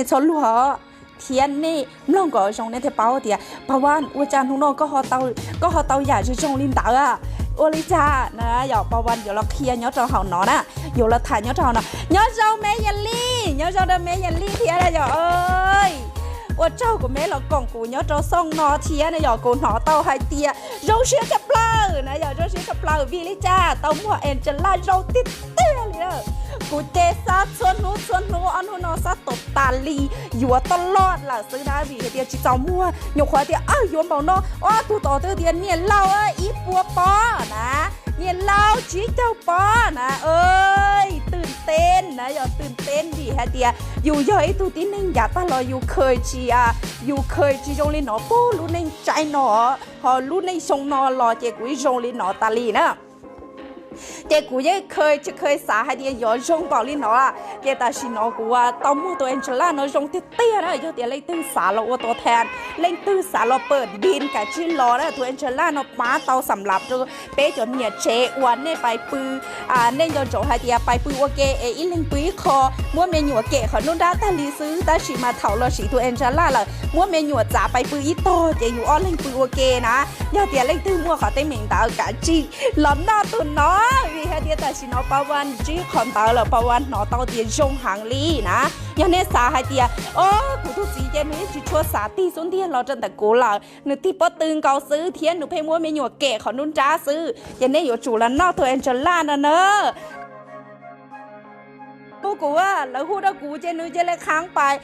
Nej txhob luag thiab nej mloog kom zoo nej thiaj paub tias Paj Vaj ua cas hnub no koj ho tau yam zoo zoo li ntawd, ua li cas na. Yog Paj Vaj yuav los qhia nyob rau hauv no na, yuav los tham nyob rau hauv no. Nyob zoo me Yaj Lij, nyob zoo rau me Yaj Lij thiab na yog. Ua tsaug kuv me los koom kuv nyob rau xoo no thiab na yog, kuv hnov tau hais tias zoo siab tshaj plaws na yog, zoo siab tshaj plaws vim li cas tau muag Angellar zoo tiag tiag li. Kuv ces xav txhua hnub txhua hnub, ob hnub no xav tos tas li, yuav tau loj lawm xwb na vim hais tias tsis txaus muag, nyuam qhuav tias yuav npaum no, ob tug tom twb tias niam laus ib puas pob na, niam laus tsib caug pob na. Twm teeb na yog, twm teeb vim hais tias yus yog ib tug tib neeg yav tag los yus kha tsis, yus kha tsis zoo li no pub lub neej tsaib no, ho lub neej xyoo no los ces kuv yeej zoo li no tas li na. Ces kuv yeej kha tsis kha xav hais tias yuav zoo npaum li no. Ces tam sim no kuv tau muag tus Angellar no zoo tiag tiag na. Yog tias leej twg xav los ua tua thas, leej twg xav los pam npis kav tsij los na, tus Angellar no pab tau xam lav rau peb cov niam tsev uas nej pais pw, nej nco ntsoov hais tias pais pw ua ke es ib leeg pw ib qho, muab me nyuam kem qhov nruab nrab tag li xwb, tab sis mas thaum los siv tus Angellar lawm muab me nyuam txav pais pw ib tog ces yus ob leeg pw ua ke na. Yog tias leej twg muaj qhov teeb meem ntawd kav tsij los noj tus no, vim hais tias tam sim no Paj Vaj ntsib qhov ntawd lawm, Paj Vaj hnov tau tias zoo heev li na. Yog nej xav hais tias o, kuv tus txiv ces nws yeej tsis tshua xav tig xub ntiag los rau ntawm kuv lawm, nws tig pob tw nkaus xwb thiab nws pheej muab me nyuam kem qhov nruab nrab xwb, ces nej yuav tsum los noj tus Angellar no na. Hu kuv, lawv hu rau kuv ces nws cia li qha pais,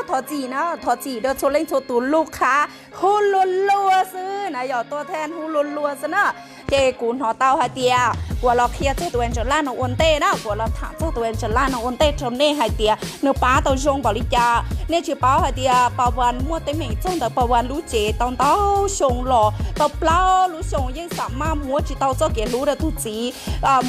thov txim na, thov txim rau txhua leej txhua tus lus qha, hu luag luag xwb na yog, tua thas hu luag luag xwb na. Ces kuv hnov tau hais tias kuv los qhia txog tus Angellar no ua ntej na, kuv los tham txog tus Angellar no ua ntej rau nej hais tias nws pab tau zoo npaum li cas. Nej tsis paub hais tias Paj Vaj muaj teeb meem txog ntawm Paj Vaj lub cev tau ntau xyoo los, tau plaub lub xyoo yeej xam maj muab tsis tau txoj kev hlub rau tus txiv,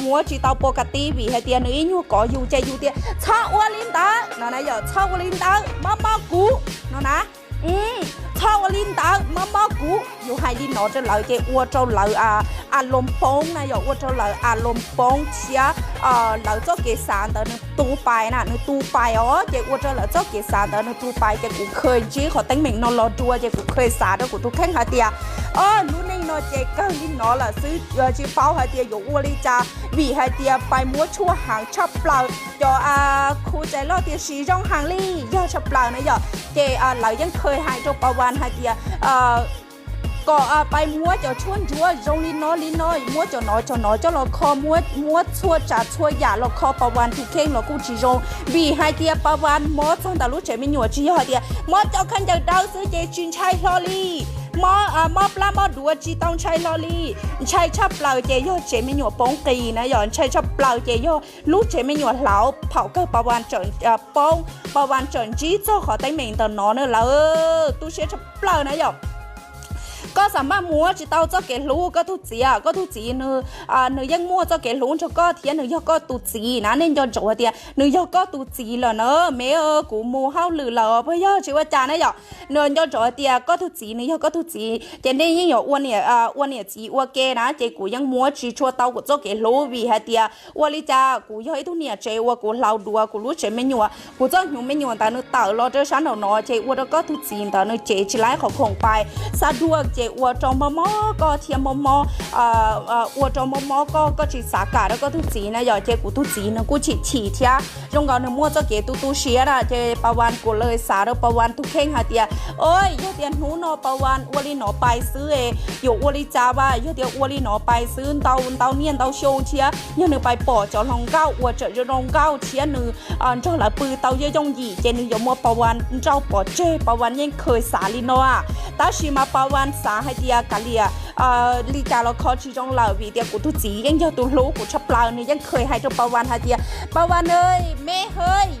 muab tsis tau pov ka ti vim hais tias nws ib nyuag kov yus ces yus tias txhob ua li ntawd no na yog, txhob ua li ntawd, mob mob kuv no na. Txhob ua li ntawd, mob mob kuv. Yus hais li no rau lawv ces ua rau lawv a loos poob na yog, ua rau lawv a loos poob thiab lawv txoj kev xav ntawd nws tu pais na, nws tu pais os, ces ua rau lawv txoj kev xav ntawd nws tu pais. Ces kuv kha ntsib qhov teeb meem no los dua ces kuv kha xav rau kuv tus kheej hais tias o, lub neej no ces kawg li no lawm xwb, tsis paub hais tias yuav ua li cas vim hais tias pais muab tshuaj heev tshaj plaws, cov khu tais loj tiam sis zoo heev li yog tshaj plaws na yog. Ces lawv yeej kha hais rau Paj Vaj hais tias kom pais muab cov tshuaj ntsuav zoo li no li no, muab cov no cov no coj los kho, muab txhua tsav txhua yam los kho Paj Vaj tus kheej los kuj tsis zoo, vim hais tias Paj Vaj mob txog ntawm lub tsev me nyuam tsis yog hais tias mob cov khaub ncaws dawb xwb ces tsis ntshai hlo li, mob plab mob duav tsis tau ntshai hlo li. Ntshai tshaj plaws ces yog tsev me nyuam poob qis na yog, ntshai tshaj plaws ces yog lub tsev me nyuam hlauv. Thaum kawg Paj Vaj poob, Paj Vaj tseem ntsib txog qhov teeb meem ntawm no na lawm, tu siab tshaj plaws na yog. Koj xam maj muab tsis tau txoj kev hlub koj tus txiv, koj tus txiv nws yeej muaj txoj kev hlub nrog koj thiab nws yog koj tus txiv na. Nej nco ntsoov hais tias nws yog koj tus txiv lawm na. Me, kuv mus hauj lwm lawm puas yog tsis ua cas na yom. Nws nco ntsoov hais tias koj tus txiv nws yog koj tus txiv ces nej yeej yuav ua niam txiv ua ke na. Ces kuv yeej muab tsis tshua tau kuv txoj kev hlub vim hais tias ua li cas kuv yog ib tug niam tsev uas kuv hlau dua kuv lub tsev me nyuam, kuv txoj hnyuv me nyuam ntawd nws tawm los rau sab nraum no ces ua rau koj tus txiv ntawd nws cev tsis laib qhov khoom pais. Xav dua ces ua rau mob mob koj thiab mob mob, ua rau mob mob koj, koj tsis xav kam rau koj tus txiv na yom. Ces kuv tus txiv nws kuj chim chim thiab zoo nkaus nws muaj txoj kev tu tu siab na. Ces Paj Vaj kuj li xav rau Paj Vaj tus kheej hais tias o, yog tias hnub no Paj Vaj ua li no pais xwb yuav ua li cas vas, yog tias ua li no pais xwb ntau ntau niaj ntau xyoo thiab yog nws pais pom cov hluas nkauj uas tseem zoo zoo nkauj thiab nws nrog lawv pw tau yooj yooj yim ces nws yuav muab Paj Vaj nrauj pov tseg. Paj Vaj yeej kha xav li no. Tab sis mas Paj Vaj xav hais tias kav liam, li cas los kho tsis zoo lawm vim tias kuv tus txiv yeej yog tus hlub kuv tshaj plaws. Nws yeej kha hais rau Paj Vaj hais tias Paj Vaj, me hais,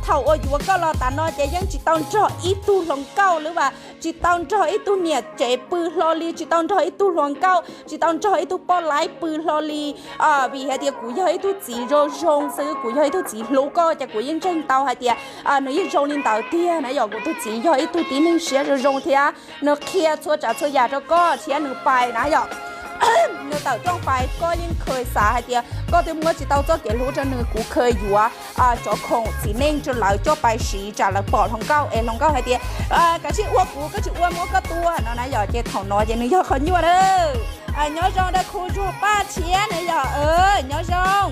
thaum uas yuav koj los tas no ces yeej tsis tau nrog ib tug hluas nkauj lawm vas, tsis tau nrog ib tug niam tsev pw hlo li, tsis tau nrog ib tug hluas nkauj, tsis tau nrog ib tug poj laib pw hlo li. Vim hais tias kuv yog ib tug txiv zoo zoo xwb, kuv yog ib tug txiv hlub koj ces kuv yeej ntseeg tau hais tias nws yeej zoo li ntawd tiag na yom. Kuv tus txiv yog ib tug tib neeg siab zoo zoo thiab nws qhia txhua tsav txhua yam rau koj thiab nws pais na yom. nws tawm rooj pais, koj yeej kha xav hais tias koj twb muab tsis tau txoj kev hlub rau nws, kuv kha yuav cov khoom txiv neej rau lawv coj pais siv tsam lawv pom hluas nkauj es hluas nkauj hais tias, kav tsij ua kuv, koj tsis ua muab koj tua no na yom. Ces thaum no ces nws yog qhov nyuaj na. Nyob zoo rau khu zuag paj thiab na yom, nyob zoo.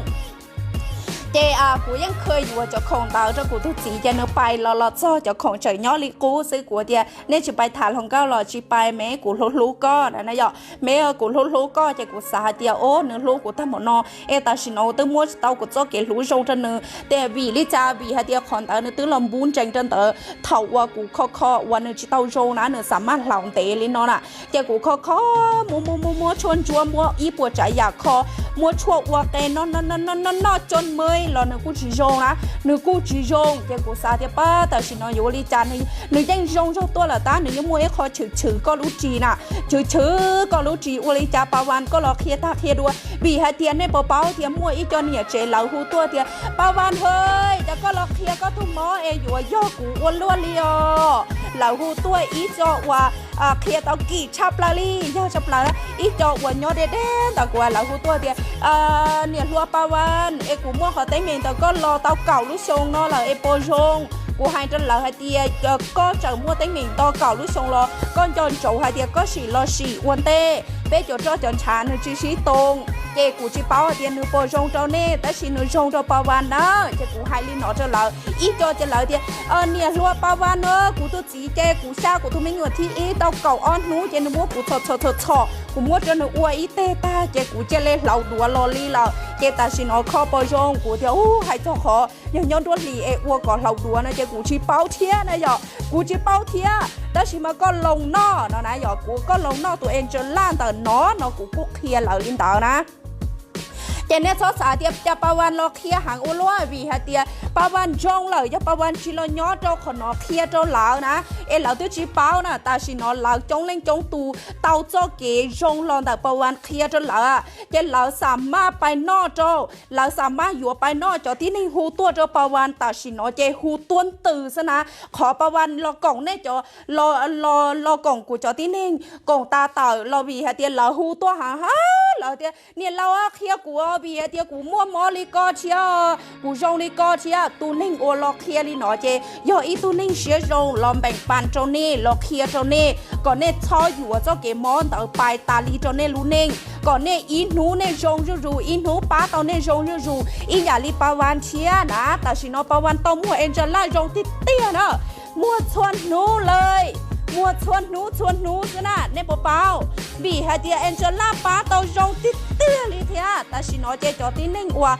Ces kuv yeej kha yuav cov khoom ntawd rau kuv tus txiv, ces nws pais los los txog cov khoom tseem nyob li qub xwb. Kuv tias nej tsis pais tham hluas nkauj los tsis pais me, kuv hlub hlub koj na yom me, kuv hlub hlub koj. Ces kuv xav hais tias o, nws hlub kuv tag npaum no es tam sim no twb muab tsis tau kuv txoj kev hlub zoo rau nws, ces vim li cas? Vim hais tias qhov ntawd nws twb los npub ntsees rau ntawd thaum uas kuv kho kho uas nws tsis tau zoo na, nws xam maj hlaus ntev li no na. Ces kuv kho kho, muab muab muab muab tshuaj ntsuab, muab ib puas tsav yam kho, muab tshuaj ua qe noj noj noj noj noj coj mej los nws kuj tsis zoo na, nws kuj tsis zoo. Ces kuv xav tias pab tam sim no yuav ua li cas, nws yeej zoo zog tuaj lawm tab nws yeej muaj ib qho chwv chwv koj lub ris na, chwv chwv koj lub ris, ua li cas Paj Vas koj los qhia tag qhia dua. Vim hais tias nej puas paub tias muaj ib co niam tsev lawv hu tuaj tias Paj Vas hwm, cas koj los qhia koj tus mob es yuav yog kuv ua luaj li os. Lawv hu tuaj ib co uas qhia tau kim tshaj plaws li, yog tshaj plaws ib co uas nyob deb deb ntawm kuv, lawv hu tuaj tias niam hluas Paj Vas es kuv muaj qhov teeb meem ntawm koj los tau kaum lub xyoo no lawm es puas zoo? Kuv hais rau lawv hais tias koj tseem muaj teeb meem tau kaum lub xyoo los koj nco ntsoov hais tias koj sim los sim ua ntej, peb cov roj cov ntshav nws tsis sib too. Ces kuv tsis paub hais tias nws puas zoo rau nej, tab sis nws zoo rau Paj Vas na. Ces kuv hais li no rau lawv ib co, ces lawv tias niam hluas Paj Vas na, kuv tus txiv ces kuv xa kuv tus me nyuam thib ib tau kaum ob hnub ces nws muab kuv txhom txhom txhom txhom, kuv muab rau nws ua ib teg tag ces kuv cia li hlaus duav los li lawm. Ces tam sim no kho puas zoo? Kuv tias u, hais txog qhov yog nyob nruab hlis es ua kom hlaus duav no ces kuv tsis paub thiab na yom, kuv tsis paub thiab. Tab sis mas koj loos noj no na yom, kuv, koj loos noj tus Angela ntawm no no kuv kuj qhia lawv li ntawd na. Ces nej txhob xav tias cas Paj Vas los qhia heev ua luaj, vim hais tias Paj Vas zoo lawm, yog Paj Vas tsis los nyob rau qhov no qhia rau lawv na, es lawv twb tsis paub na. Tam sim no lawv coob leej coob tus tau txoj kev zoo los ntawm Paj Vas qhia rau lawv, ces lawv xam maj pais noj rau, lawv xam maj yuav pais noj. Cov tib neeg hu tuaj rau Paj Vas tam sim no ces hu tuab ntws xwb na. Qhov Paj Vas los koom nej cov, los koom kuv cov tib neeg koom tas tawm los vim hais tias lawv hu tuaj heev heev, lawv tias niam laus qhia kuv vim hais tias kuv muaj mob li ko thiab, kuv zoo li ko thiab. Tus neeg uas los qhia li no ces yog ib tug neeg siab zoo los npeem pas rau nej, los qhia rau nej kom nej txhob yuav txoj kev mob ntawd pais tas li rau nej lub neej, kom nej ib hnub nej zoo zuj zus, ib hnub pab tau nej zoo zuj zus ib yam li Paj Vas thiab na. Tam sim no Paj Vas tau muaj Angela zoo tiag tiag na, muaj txhua hnub lawm, muaj txhua hnub txhua hnub xwb na, nej puas paub? Vim hais tias Angela pab tau zoo tiag tiag li thiab. Tam sim no ces cov tib neeg uas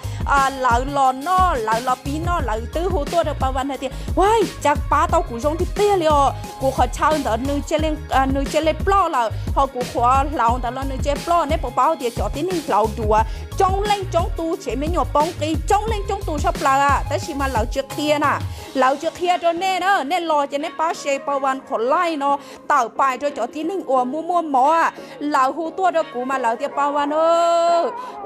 lawv los noj, lawv los pib noj, lawv twb hu tuaj rau Paj Vas hais tias ua cas pab tau kuv zoo tiag tiag li os, kuv qhov chaw ntawd nws cia li ploj lawm, ho kuv qhov hlaus ntawd los nws cia li ploj. Nej puas paub tias cov tib neeg hlaus duav coob leej coob tus, tsev me nyuam poob qis coob leej coob tus tshaj plaws, tab sis mas lawv tsis qhia na, lawv tsis qhia rau nej na. Nej los ces nej pab share Paj Vas qhov live no tawm pais rau cov tib neeg uas muaj muaj mob. Lawv hu tuaj rau kuv mas lawv tias Paj Vas na,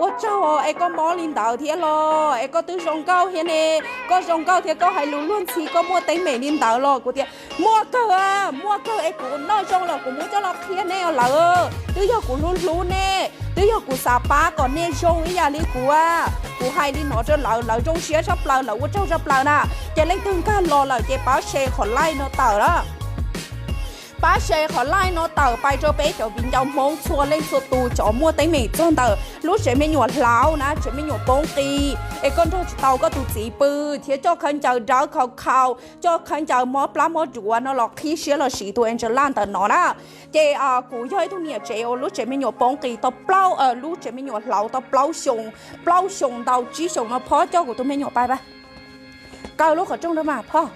ua tsaug es koj mob li ntawd thiab los es koj twb zoo nkauj thiab ne, koj zoo nkauj thiab koj hais lus luag ntxhi, koj muaj teeb meem li ntawd los? Kuv tias muaj kawg, muaj kawg es kuv noj zoo los kuv muab coj los qhia nej os lawv, twb yog kuv hlub hlub nej, twb yog kuv xav pab kom nej zoo ib yam li kuv. Kuv hais li no rau lawv, lawv zoo siab tshaj plaws, lawv ua tsaug tshaj plaws na. Ces leej twg nkag los lawm ces pab share qhov live no tawm na, pab share qhov live no tawm pais rau peb cov viv ncaus Hmoob txhua leej txhua tus cov muaj teeb meem txog ntawm lub tsev me nyuam hlaus na, tsev me nyuam poob qis es koj nrog tsis tau koj tus txiv pw, thiab coj khaub ncaws dawb khaus khaus, coj khaub ncaws mob plab mob duav no los qhib siab los siv tus Angela ntawm no na. Ces kuv yog ib tug niam tsev uas lub tsev me nyuam poob qis tau plaub, lub tsev me nyuam hlaus tau plaub xyoo, plaub xyoo ntau tsib xyoos no phob. Coj kuv tus me nyuam pais pab, kaw lub qhov rooj rau mas phob.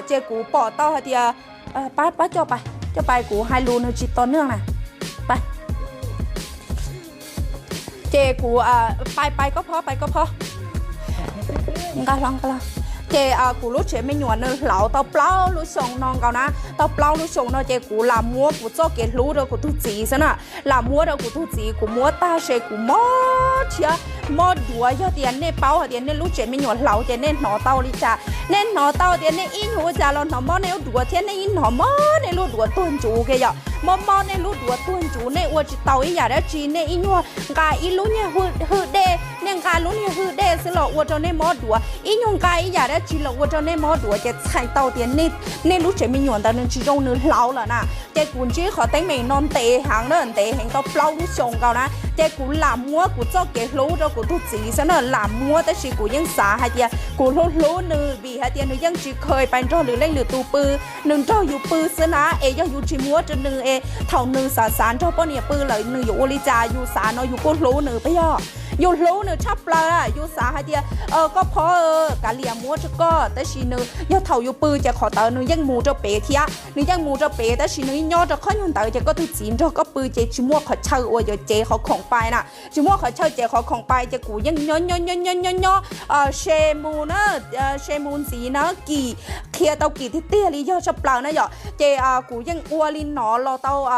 Ces kuv pom tau hais tias pab, pab coj pais, coj pais, kuv hais lus nws tsis to neej na. Pais. Ces kuv, pais, pais koj phob, pais koj phob. Nqa hlo, nqa hlo. Ces kuv lub tsev me nyuam nws hlaus tau plaub lub xyoo no nkaus na, tau plaub lub xyoo no ces kuv lam muab kuv txoj kev hlub rau kuv tus txiv xwb na, lam muab rau kuv tus txiv, kuv muab tag ces kuv mob thiab mob duav, yog tias nej paub hais tias nej lub tsev me nyuam hlaus ces nej hnov tau li cas. Nej hnov tau tias nej ib nyuag ua cas los hnov mob nej lub duav thiab nej ib hnov mob nej lub duav tuag ntsuv kiag yom. Mob mob nej lub duav tuag ntsuv, nej ua tsis tau ib yam dab tsi, nej ib nyuag nqa ib lub niag hwj dej, nej nqa lub niag hwj dej xwb los ua rau nej mob duav, ib nyuag nqa ib yam dab tsi los ua rau nej mob duav, ces txhais tau tias nej lub tsev me nyuam ntawd nws tsis zoo nws hlaus lawm na. Ces kuv ntsib qhov teeb meem no ntev heev na, ntev heev tau plaub lub xyoo nkaus na, ces kuv lam muab kuv txoj kev hlub rau kuv tus txiv xwb na, lam muab, tab sis kuv yeej xav hais tias kuv hlub hlub nws vim hais tias nws yeej tsis kheev pais nrog lwm leej lwm tus pw, nws nrog yus pw xwb na, es yog yus tsis muab rau nws es thaum nws xav xav nrog poj niam pw lawm nws yuav ua li cas, yus xav no yus kuj hlub nws puas yog? Yus hlub nws tshaj plaws, yus xav hais tias koj phob, kav liam muab rau koj, tab sis nws yog thaum yus pw ces qhov ntawd nws yeej mus rau pem thiab, nws yeej mus rau pem, tab sis nws nyob rau qhov nyuag ntawd ces koj tus txiv nrog koj pw ces tsis muaj qhov chaw uas yuav cev qhov khoom pais na, tsis muaj qhov chaw cev qhov khoom pais ces kuv yeej nyob nyob nyob nyob nyob nyob se mus na, se mus ntxiv na, kim qhia tau kim tiag tiag li yog tshaj plaws na yom. Ces kuv yeej ua li no los tau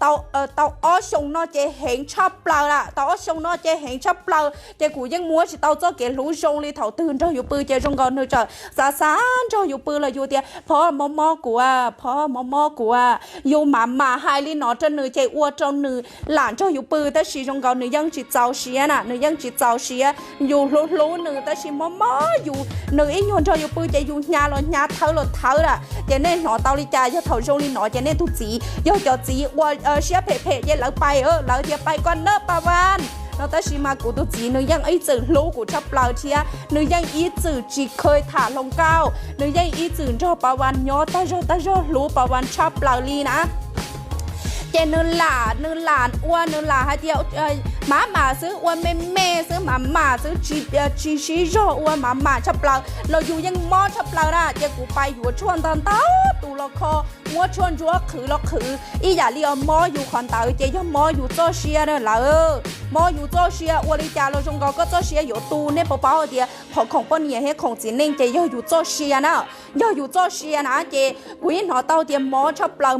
tau ob xyoo no ces heev tshaj plaws lawm, tau ob xyoo no ces heev tshaj plaws ces kuv yeej muab tsis tau txoj kev hlub zoo li thaum twg nrog yus pw ces zoo nkaus nws txawm xav xav nrog yus pw los yus tias phob mob mob kuv, phob mob mob kuv. Yus mam mam hais li no rau nws ces ua rau nws lam nrog yus pw tab sis zoo nkaus nws yeej tsis txaus siab na, nws yeej tsis txaus siab. Yus hlub hlub nws tab sis mob mob yus, nws ib nyuag nrog yus pw ces yus hnyav los hnyav thawb los thawb lawm. Ces nej hnov tau li cas yog thaum zoo li no ces nej tus txiv yog cov txiv ua siab phem phem ces lawv pais, lawv tias pais koj nawb Pas Vas no, tab sis mas kuv tus txiv nws yeej ib txwm hlub kuv tshaj plaws thiab nws yeej ib txwm tsis kheev tham hluas nkauj, nws yeej ib txwm nrog Pas Vas nyob tag zog tag zog, hlub Pas Vas tshaj plaws li na. Ces nws lam nws lam ua nws lam hais tias mam mam xwb, ua me me xwb, mam mam xwb, tsis sib zog, ua mam mam tshaj plaws los yus yeej mob tshaj plaws na. Ces kuv pais yuav tshuaj ntau ntau tus los kho, muab tshuaj ntsuab qhwv los qhwv ib yam li os, mob yus qhov ntawd ces yog mob yus txoj sia na lawm. Mob yus txoj sia, ua li cas los zoo nkaus koj txoj sia yuav tu. Nej puas paub tias qhov khoom poj niam thiab khoom txiv neej ces yog yus txoj sia na, yog yus txoj sia na. Ces kuv yeej hnov tau tias mob tshaj plaws,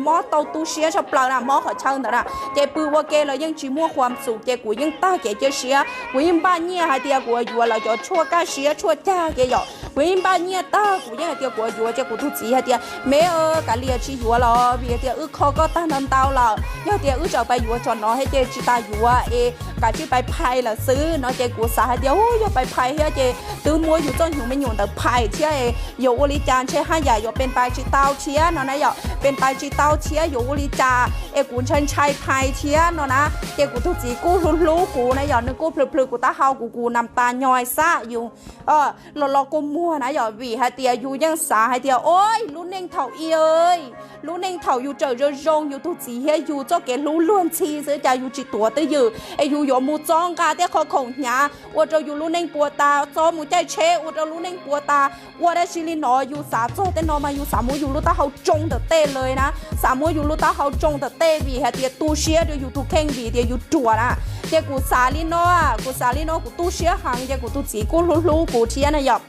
mob tau tu siab tshaj plaws na, mob qhov chaw ntawd na. Ces pw ua ke los yeej tsis muaj huam xum ces kuv yeej tag kev cia siab, kuv yeej npaj nyiaj hais tias kuv yuav lawv cov tshuaj kaj siab tshuaj cag ces yom, kuv yeej npaj nyiaj tag kuv yeej hais tias kuv yuav. Ces kuv tus txiv hais tias me, kav liam tsis yuav los vim hais tias wb kho koj tag ntau ntau lawm, yog tias wb tseem pais yuav tsom no thiab ces tsis tas yuav es kav tsij pais phais lawm xwb no. Ces kuv xav hais tias u, yog pais phais thiab ces twb muab yus txoj hnyuv me nyuam ntawd phais thiab es yuav ua li cas, ntshe haj yam yuav pes pais tsis tau thiab no na yom, pes pais tsis tau thiab yuav ua li cas es kuv ntshai ntshai phais thiab no na. Ces kuv tus txiv kuj hlub hlub kuv na yom, nws kuj plhws plhws kuv taub hau, kuv kuj nam tas nyob xab yus los los kua muag na yom, vim hais tias yus yeej xav hais tias o, lub neej thaum i, lub neej thaum yus tseem zoo zoo, yus tus txiv thiab yus txoj kev hlub luag ntxhi xwb cas yus tsis tuav twj ywm es yus yuav mus txob nqa tej qhov khoom hnyav ua rau yus lub neej puas tas, txob mus caij tsheb ua rau lub neej puas tas. Ua dab tsi li no, yus xav txog tej no mas yus xav muab yus lub taub hau tsoo ntawm tej li na, xav muab yus lub taub hau tsoo ntawm tej vim hais tias tu siab rau yus tus kheej vim tias yus ruam na. Ces kuv xav li no, kuv xav li no kuv tu siab heev ces kuv tus txiv kuj hlub hlub kuv thiab na yom.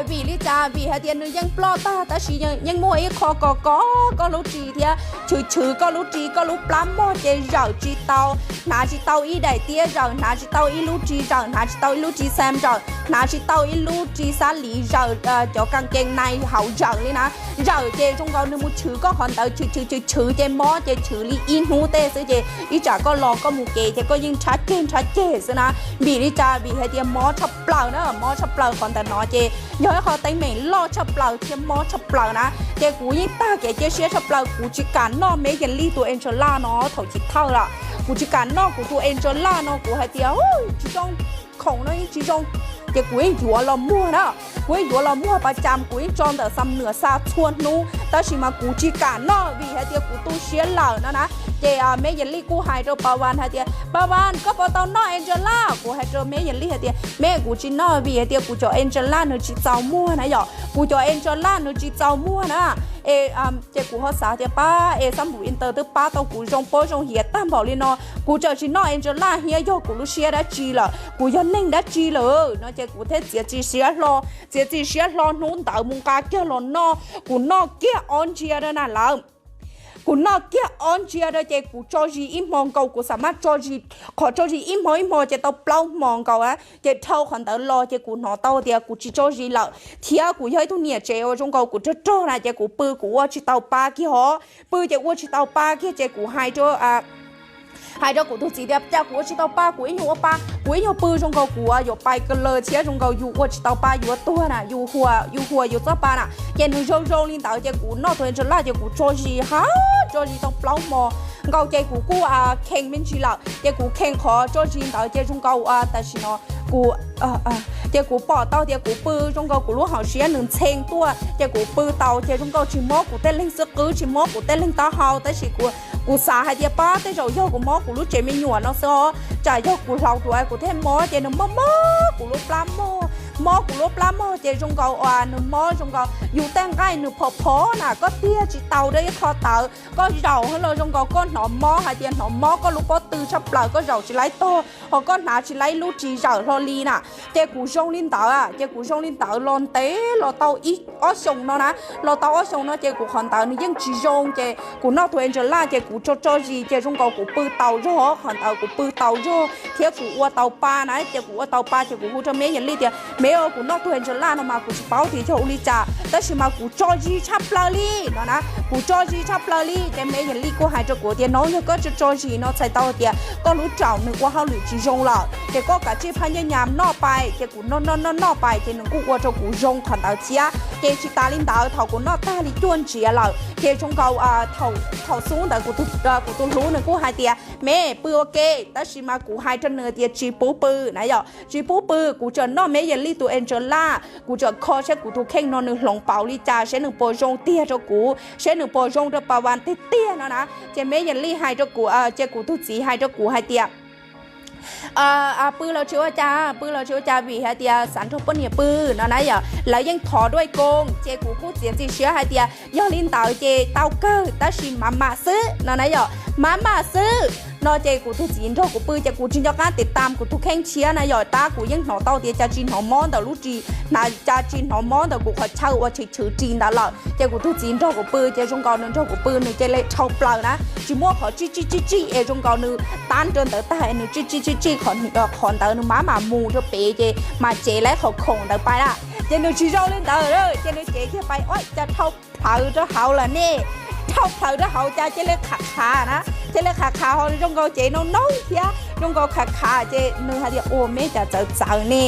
Vim li cas? Vim hais tias nws yeej ploj tag tab sis yeej muaj ib qho kos kos koj lub ris thiab chwv chwv koj lub ris, koj lub plab mog ces zawm tsis tau, hnav tsis tau ib daim tiab zawm, hnav tsis tau ib lub ris zawm, hnav tsis tau ib lub ris xam zawm, hnav tsis tau ib lub ris xab liv zawm, cov kas kees nais hauv zawm li na. Zawm ces zoo nkaus nws mus chwv koj qhov ntawd, chwv chwv chwv chwv ces mob ces chwv li ib hnub tej xwb ces ib tsam koj los koj mus kev ces koj yeej nrhab ceg nrhab ceg xwb na. Vim li cas? Vim hais tias mob tshaj plaws na, mob tshaj plaws qhov ntawm no ces yog ib qho teeb meem loj tshaj plaws thiab mob tshaj plaws na. Ces kuv yeej tag kev cia siab tshaj plaws, kuv tsis kam noj me yas lij tus Angela no thaum chiv thawj lawm. Kuv tsis kam noj kuv tus Angela no, kuv hais tias tsis zoo, khoom no yeej tsis zoo. Ces kuv yeej yuav los muag na, kuv yeej yuav los muag pas cas kuv yeej tso ntawm xam nuam xa txhua hnub tab sis mas kuv tsis kam noj vim hais tias kuv tu siab lawm no na. Ces me yas lij kuj hais rau Pas Vas hais tias Pas Vas, koj puas tau noj Angela? Kuv hais rau me yas lij hais tias me, kuv tsis noj vim hais tias kuv cov Angela nws tsis txaus muag na yom, kuv cov Angela nws tsis txaus muag na. Es ces kuv ho xav tias pab es xab npum inter twb pab tau kuv zoo pob zoo hiav tag npaum li no, kuv tseem tsis noj Angela thiab yog kuv lub siab dab tsi lawm, kuv yog neeg dab tsi lawm no. Ces kuv thiaj txiav txim siab hlo, txiav txim siab hlo hnub ntawd mus nqa kiag los noj, kuv noj kiag ob ntsiav na lawm. Kuv noj kiag ob ntsiav rau ces kuv tso zis ib hmo nkaus, kuv xam maj tso zis, qhov tso zis ib hmo ib hmo ces tau plaub hmo nkaus a. Ces dhau qhov ntawd los ces kuv hnov tau tias kuv tsis tso zis lawm, thiab kuv yog ib tug niam tsev uas zoo nkaus kuv rog rog na ces kuv pw kuv ua tsis tau pa kiag hov, pw ces ua tsis tau pa kiag ces kuv hais rau hais rau kuv tus txiv tias cas kuv ua tsis tau pa, kuv ib nyuag ua pa, kuv ib nyuag pw zoo nkaus kuv yuav pais ka laws thiab zoo nkaus yus ua tsis tau pa yuav tuag na, yus huas yus txoj pa na. Ces nws zoo zoo li ntawd ces kuv noj tus Angellar ces kuv tso zis ha, tso zis tau plaub hmo nkaus ces kuv kuj khees me ntsis lawm ces kuv khees qhov tso zis ntawd ces zoo nkaus tam sim no kuv ces kuv pom tau tias kuv pw zoo nkaus kuv lub hauv siab nws ntxhee tuaj ces kuv pw tau ces zoo nkaus tsis mob kuv tej leeg xwb qwb, tsis mob kuv tej leeg taub hau, tab sis kuv xav hais tias pab tej zaum yog kuv mob kuv lub tsev me nyuam no xwb os, tsam yog kuv hlauv duav kuv thiaj mob ces nws mob mob kuv lub plab mog, mob kuv lub plab mog ces zoo nkaus uas nws mob zoo nkaus yus tej nqaij nws phom phom na, koj tiag tsis tau rau ib qho tawv, koj zaum los zoo nkaus koj hnov mob hais tias hnov mob koj lub pob tw tshaj plaws, koj zaum tsis laib tog, ho koj hnav tsis laib lub ris zawm hlo li na. Ces kuv zoo li ntawd, ces kuv zoo li ntawd los ntev los tau ib ob xyoos no na, los tau ob xyoos no ces kuv qhov ntawd nws yeej tsis zoo ces kuv noj tus Angellar ces kuv tso tso zis ces zoo nkaus kuv pw tau zog, qhov ntawd kuv pw tau zog thiab kuv ua tau pa na, ces kuv ua tau pa ces kuv hu rau Meb Yam Lij tias Meb, kuv noj tus Angellar no mas kuv tsis paub tias yog ua li cas tab sis mas kuv tso zis tshaj plaws li no na, kuv tso zis tshaj plaws li ces Meb Yam Lij kuj hais rau kuv tias no yog koj tso tso zis no txhais tau tias koj lub raum nws ua hauj lwm tsis zoo lawm ces koj kav tsij phaj nyaj nyam noj pais, ces kuv noj noj noj noj pais ces nws kuj ua rau kuv zoo qhov ntawd thiab. Ces tsis tas li ntawd thaum kuv noj tag li cuaj ntsiav lawm ces zoo nkaus thaum xub ntawd kuv tus hlub nws kuj hais tias Meb pw ua ke, tab sis mas kuv hais rau nws tias tsis pub pw na yom, tsis pub pw, kuv tseem noj Meb Yam Lij tus Angellar, kuv tseem kho saib kuv tus kheej no nws hloov pauv li cas, saib nws puas zoo tiag rau kuv, saib nws puas zoo rau Pas Vas tiag tiag no na. Ces Meb Yam Lij hais rau kuv, ces kuv tus txiv hais rau kuv hais tias pw los tsis ua cas, pw los tsis ua cas vim hais tias xav nrog poj niam pw no na yom, lawv yeej thov duaj koos ces kuv kuj txiav txim siab hais tias yog li ntawd ces tau kawg tab sis mam mam xwb no na yom, mam mam xwb no ces kuv tus txiv nrog kuv pw ces kuv tsis nco qab tiv tam kuv tus kheej thiab na yom, tab kuv yeej hnov tau tias cas tsis hnov mob ntawm lub ris, cas tsis hnov mob ntawm kuv qhov chaw uas tshwm tshwm ris ntawd lawm ces kuv tus txiv nrog kuv pw ces zoo nkaus nws nrog kuv pw nws cia li dhau plaws na, tsis muaj qhov tsij tsij tsij tsij es zoo nkaus nws tab nrog ntawd tag nws tsij tsij tsij tsij qhov ntawd nws mam mam mus rau pem ces mam cev laib qhov khoom ntawd pais lawm ces nws tsis zoo li ntawd ces nws cev kiag pais ua cas dhau plhawv rau hauv lawm ne, dhau plhawv rau hauv cas cia li qhav qhav na, cia li qhav qhav ho zoo nkaus cev noo noog thiab zoo nkaus qhav qhav ces nws hais tias ua Meb cas txawv txawv ne,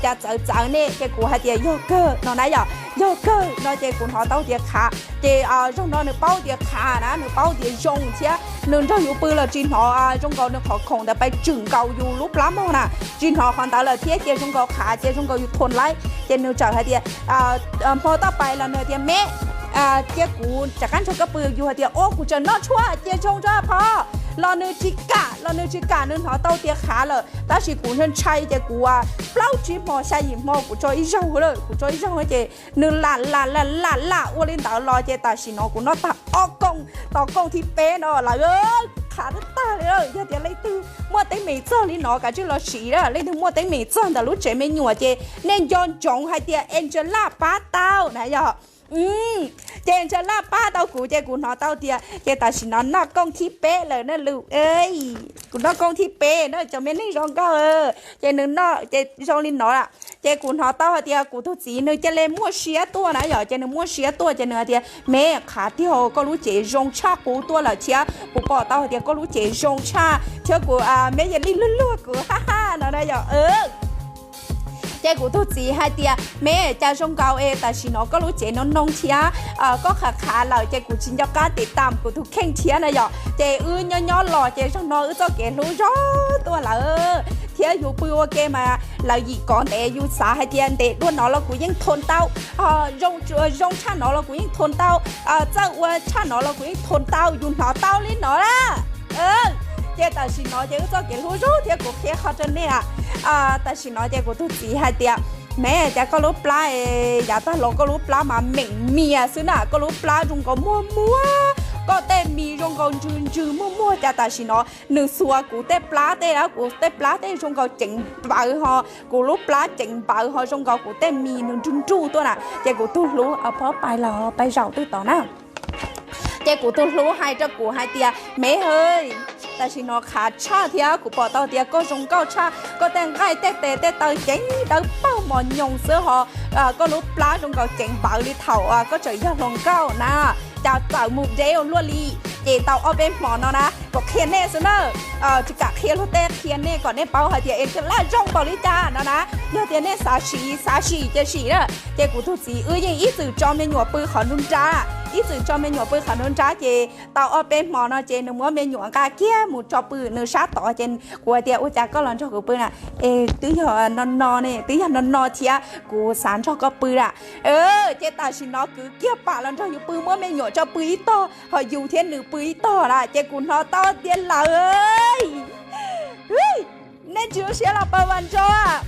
cas txawv txawv ne ces kuv hais tias yog kawg no na yom, yog kawg no ces kuv hnov tau tias qhav ces zaum no nws paub tias qhav na, nws paub tias zoo thiab nws nrog yus pw los tsis hnov zoo nkaus nws qhov khoom ntawd pais tswm nkaus yus lub plab mog na, tsis hnov qhov ntawd lawm thiab ces zoo nkaus qhav ces zoo nkaus yus thuam laib ces nws txawm hais tias hmo toj pais los nws tias Meb, cia kuv rov qab nrog koj pw, yus hais tias ua kuv tseem noj tshuaj cia zoo tso phov, los nws tsis kam, los nws tsis kam, nws hnov tau tias qhav lawm tab sis kuv ntshai ntshai ces kuv plaub tsib hmo xya yim hmo kuv tso ib zaug lawm, kuv tso ib zaug ces nws lam lam lam lam lam ua li ntawd los ces tam sim no kuv noj tag ob kooj, tos kooj thib peb no lawm, qhav tag tag li. Yog tias leej twg muaj teeb meem txog li no kav tsij los siv, leej twg muaj teeb meem txog ntawm lub tsev me nyuam ces nej nco ntsoov hais tias Angellar pab tau na yog. Ces Angellar pab tau kuv ces kuv hnov tau tias ces tam sim no noj kooj thib peb lawm na lus, kuv noj kooj thib peb na cov me neeg zoo nkauj, ces nws noj ces zoo li no lawm ces kuv hnov tau hais tias kuv tus txiv nws cia li muaj siab tuaj na yom, ces nws muaj siab tuaj ces nws hais tias Meb, qhav tiag koj lub cev zoo tshaj qub tuaj lawm thiab kuv pom tau hais tias koj lub cev zoo tshaj thiab kuv, Meb Yam Lij luag luag kuv ha ha no na yom. Ces kuv tus txiv hais tias Meb, cas zoo nkaus es tam sim no koj lub cev noo noo thiab koj qhav qhav lawm ces kuv tsis nco qab tiv tam kuv tus kheej thiab na yom. Ces wb nyob nyob los ces zaum no wb txoj kev hlub zoo tuaj lawm thiab yus pw ua ke mas lawv yim kov ntev, yus xav hais tias ntev dua no los kuv yeej thoo tau, zoo tshaj no los kuv yeej thoo tau, txawj ua tshaj no los kuv yeej thoo tau, yus hnov tau li no lawm. Ces tam sim no ces wb txoj kev hlub zoo thiab kuv qhia qhov rau nej, tam sim no ces kuv tus txiv hais tias Meb, cas koj lub plab, yav tag los koj lub plab mas meem mias xwb na, koj lub plab zoo nkaus muag muag, koj tej mis zoo nkaus ntsws ntsws muag muag, cas tam sim no nws xuas kuv tej plab tej, kuv tej plab tej zoo nkaus ceev npawv ho, kuv lub plab ceev npawv ho zoo nkaus kuv tej mis nws nruj nruj tuaj na. Ces kuv tus hlub, phob pais los pais zaum twb tod na. Ces kuv tus hlub hais rau kuv hais tias, Mev, tam sim no qhav tshaj thiab kuv pom tau tias koj zoo nkauj tshaj, koj tej nqaij tej tes tej taw ceev dawb paug mos nyoos xwb ho, koj lub plab zoo nkaus ceev npawv li thaum koj tseem yog hluas nkauj na. Cas txawm mus dev ua luaj li. Ces tau ob peb hmo no na, kuv qhia nej xwb na, tsis kam qhia luag tej, qhia nej kom nej paub hais tias Angellar zoo npaum li cas no na. Yog tias nej xav sim, xav sim ces sim na. Ces kuv tus txiv wb yeej ib txwm tso me nyuam pw qhov nruab nrab, ib txwm tso me nyuam pw qhov nruab nrab. Ces tau ob peb hmo no ces nws muab me nyuam nqa kiag mus tso pw nws sab tod. Ces kuv hais tias, Ua cas koj los nrog kuv pw na? Es twb yog no no ne, twb yog no no thiab kuv xav nrog koj pw lawm. Ces tam sim no kwv kiag pam los nrog yus pw, muab me nyuam tso pw ib tog, ho yus thiab nws pw ib tog lawm. Ces kuv hnov tau tias lawv, nej tsis zoo siab los pas vas nrog,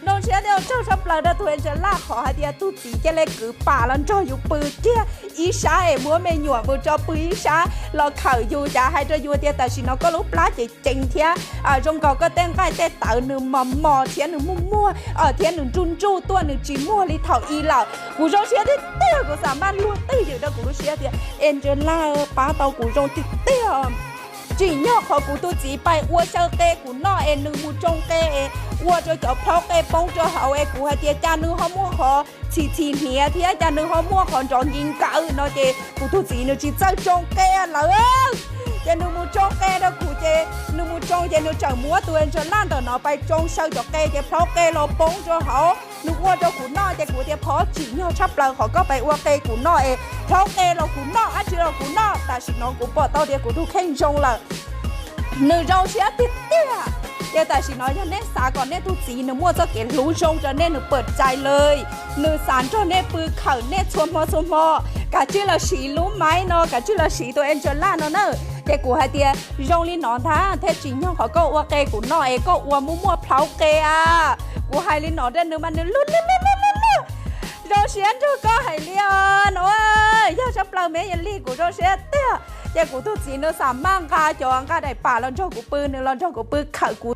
zoo siab thiab ua tsaug tshaj plaws rau tus Angellar qhov hais tias tus txiv cia li kwv pam los nrog yus pw kiag ib sab es muab me nyuam mus tso pw ib sab los khawm yus, cas hais rau yus tias tam sim no koj lub plab ces ceev thiab zoo nkaus koj tej nqaij tej taw nws mos mos thiab nws muaj muag thiab nws ntsuj ntsuj tuaj, nws tsis muag li thaum i lawm. Kuv zoo siab tiag tiag, kuv xav maj luag twj ywm rau kuv lub siab tias Angellar pab tau kuv zoo tiag tiag. Tsim nyog qhov kuv tus txiv pais ua xyaw qe kuv noj es nws mus tsoo qe es ua rau cov plhaub qe poob rau hauv es kuv hais tias cas nws ho muaj qhov txhim txhim hniav thiab cas nws ho muaj qhov nrov nkiv nkawv no ces kuv tus txiv nws tsis txawj tsoo qe lawm. Ces nws mus tsoo qe rau kuv ces nws mus tsoo ces nws tseem muab tus Angellar ntawm no pais tsoo xyaw cov qe ces plhaub qe los poob rau hauv. Nws ua rau kuv noj ces kuv tias phov tsim nyog tshaj plaws qhov koj pais ua qe kuv noj es plhaub qe los kuv noj, dab tsi los kuv noj. Tam sim no kuv pom tau tias kuv tus kheej zoo lawm. Nws zoo siab tiag tiag. Ces tam sim no yog nej xav kom nej tus txiv nws muaj txoj kev hlub zoo rau nej, nws pam cai lawm, nws xav nrog nej pw khawm nej txhua hmo txhua hmo, kav tsij los siv lub maib no, kav tsij los siv tus Angellar no na. Ces kuv hais tias zoo li no ntag thiab, tsim nyog qhov koj ua qe kuv noj es koj ua muaj muaj plhaub qe a. Kuv hais li no rau nws mas nws luag luag luag luag luag, zoo siab nrog koj hais li os no. Yog tshaj plaws me yog li kuv zoo siab tiag. Ces kuv tus txiv nws xav maj nqa cov nqa daim pam los nrog kuv pw, nws los nrog kuv pw khawm kuv